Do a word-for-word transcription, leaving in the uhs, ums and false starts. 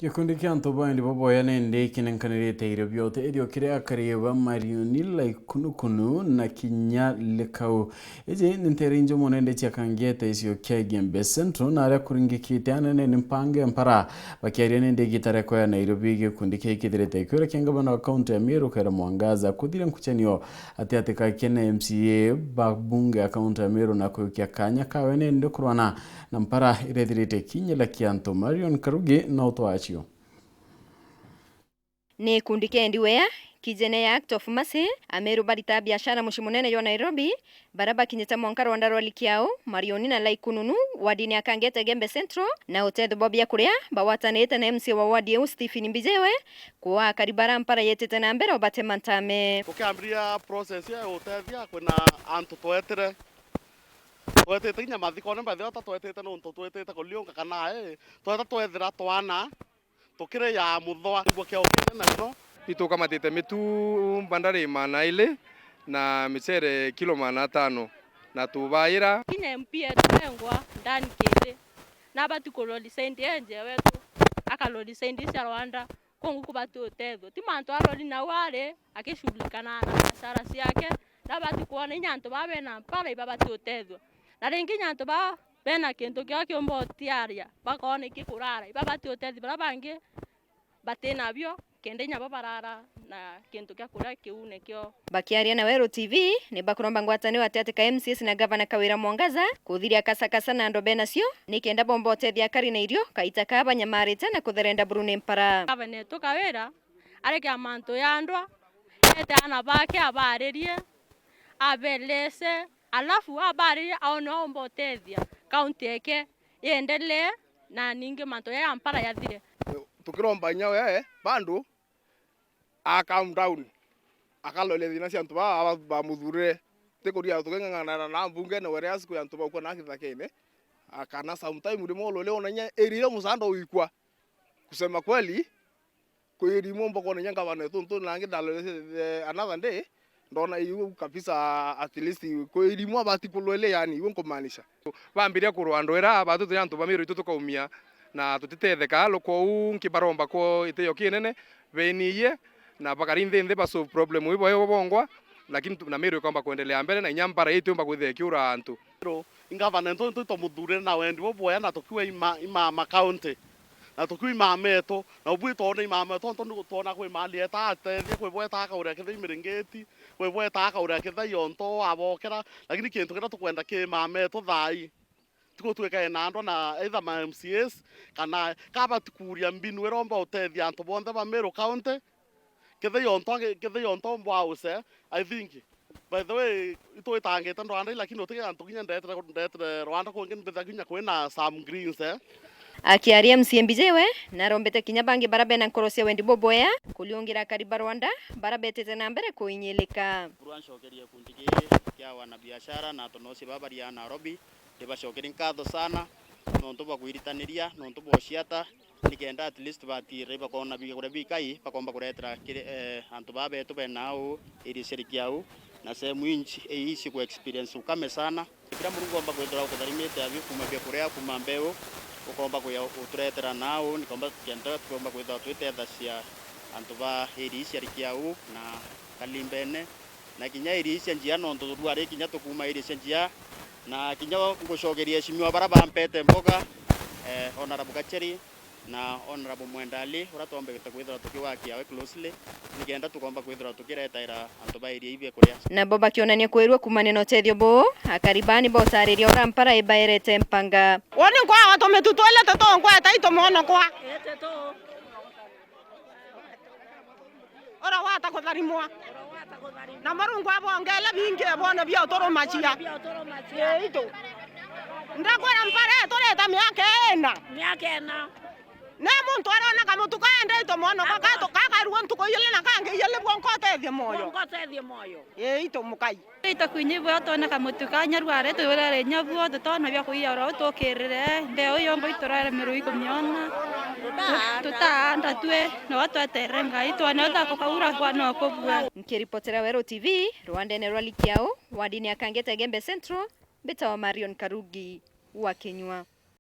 Gikundi kia antu ba endi boboya nindi kinenkanirite irio bia utethio kiri akari ba Marioni, Laikunukunu na kinya Likau. Iji ni nteere injumune nindi ciakangite icio kia Igembe Central, na aria kuringikite anene ni mpange mpara. Bakiaria nindi igita ria kweana irio bi gikundi kia ikithirite kiura kia ngavana wa kaunti ya Meru Kawira Mwangaza kuthira nkuchanio ati ati kakia na M C A ba bunge ya kaunti ya Meru na kuikia kanya kawe nindi kurwana na mpara iria ithirite ikinyila kia antu. Marion Karugi na utwacio. Ni gikundi kia endi wea, Kijene ya Act of Mercy, Ameru barita biashara mucii munene jwa Nairobi, baria bakinyite mwanka rwanda rwa Likiau, Marioni na Laikununu, wardini ya Kangeta Igembe Central, na utethio bwa biakuria, bagwatanite na M C A wa ward iu Stephen Mbijewe, kuaa akari bara mpara yetite na mbere o batema ntame. Tukiambiria process ya utethia, kwina antu twetire, twetite kinya mathikone, by the way, ta twetite nontu twetite kuliunga kana, eh, tweta twethira twana tukiri ya muthwa niguo kiao kinene no. Itukamatite mitu bandari maana ili na michere kilo maana atano, na tubaira. Kinya M P etengwa ndani kiri, nabati kurori saindi enje wetu, akarori saindi cia Rwanda, kungu kubati utethio. Ti mantu arori nau ari akishughulika na, na biashara ciake, nabati kwona inya antu baa bena mpara ibabati utethio. Na ringi inya antu baa bena kintu kiao kiumba utiaria, bakoona iki kurara, ibabati utethio baria bangi bati nabio, kenda inya bo barara na kintu kia kuria kiu nikio. Bakiaria na Weru T V, ni bakuromba ngwataniro gati gati ka M C As na Gavana Kawira Mwangaza kuthiria kasakasa na andu benacio, ni kenda bomba utethia akari na irio, kaita kaa banyamarite na kutherenda buru ni mpara. Gavana wetu Kawira, arekea mantu ya ndwa, ete ana bake abaririe, abelese, alafu abaririe aone aumba utethia kaunti yake yendelee, na ningi mantu ya mpara yathire. Tukiromba inya we bado a calm down, akarore thina cia antu baa ba-, bamuthurire. Tikuria tuking'ang'ana na mbunge na whereas kwi antu baukua na kithakene, kana sometime rimwe ulole ona inya area iria musaanda uikua. Kusema kweli, kwi rimwe mbokone inya ngavana wetu ntu nangi ndalore the another day, ndona iu kabisa, at least kwi rimwe abati kulwele, yani iu nkumaanisha. Bambiria kurwa andu era batu turi antu ba Meru itu tukaumia na tutitetheka, lukwou nkibaromba kwo itio kinene beniie na bakari nthi nthi ba solve problem ibo ebo bongwa, lakini tu-, na Meru ikomba kwendelea mbere na inya mbara itiumba kwithia ikiura antu. Ingavana ntu ntu tumuthurire na wendi bubwea na tukiuga ima, imama county. Na tukiuga imama etu, na ubui twona imama etu, tontu ni twona kwi mali eta atethia, kwi bo eta akauria kithei miringiti, kwi bo eta akauria kithei onto abokera, lakini kintu kiria tukwenda ki imama etu thaa ii. Ti gutwika ena andwa na either ma M C As, kana kaba tikuria mbinu iromba utethia antu bonthe ba Meru County, kethei onto agi-, kethei onto mbwa use, I think, by the way, itwitangite ndwanda, lakini utige antu kinya ndetire, ndetire rwanda kungi mbitha kinya kwina some greens, eh. Akiaria M C A Mbijewe, narombete kinya bangi bara bena nkoro cia wendi bubwea, kuliungira akari ba rwanda, bara betite na mbere kuinyilika. Rwancokerie kundi gii kia wanabiashara na atonosi baba ria Nairobi, ndibacokerie nkatho sana, nontu bwa kwiritaniria, nontu bwa uciata, nikenda at least batirire bakoona biakuria bikai, bakomba kuretera kiri, eh, antu baa betu bena au, area cia Likiau, na sehemu inji, eh, ici ku experience ukame sana. Kira Murungu omba kwithirwa ukutharimite abi kuma biakuria, kuma mbeu, ukomba kuya uturetera nau, nikomba kenda tukomba kwithirwa twiteethacia antu ba area ici cia Likiau na Kalimbene. Na kinya area ici cia Njia, nontu turuari kinya tukuma area cia Njia, na kinya ngucokeria eshimiwa bara bampete mboga, eh, Honorable Gacheri na Honorable Mwendali, ura twombete kwithirwa tukiwakia we closely, nikenda tukomba kwithirwa tukiretaira antu ba area ibi kuria. Nabo bakionania kwirua kumania na utethio buu, akari baa ni bautariria ura mpara ibaerete mpanga. Woni nkwawa tumitu twele tutu nkweta itumonokwa. Ura wata kutharimwa. Na Murungu abongele bingi bwone bia uturumacia. Ii itu. Ndakwira mpara tureta miaka ina. Miaka ina. Ne muntu arona kamutu kaende itumonokwa katu kakarua ntuku ijili na kangi ijili bwonka utethie moyo. Bwonka utethie moyo. Ii itu mukai. Ita kwinyi bwa twona kamutu ka nyaru are twirere nyabuo, tutona bia kuia oro tukirire, mbeu yongo iturare miru ikumiona. Tutaanda twe, no twetere Ngai, twone uta kukaura kwa no kubua. Nkiripotera Weru T V, rwandene rwa Likiau, wardini ya Kangeta Igembe Central, mbitawa Marion Karugi wa Kinyua.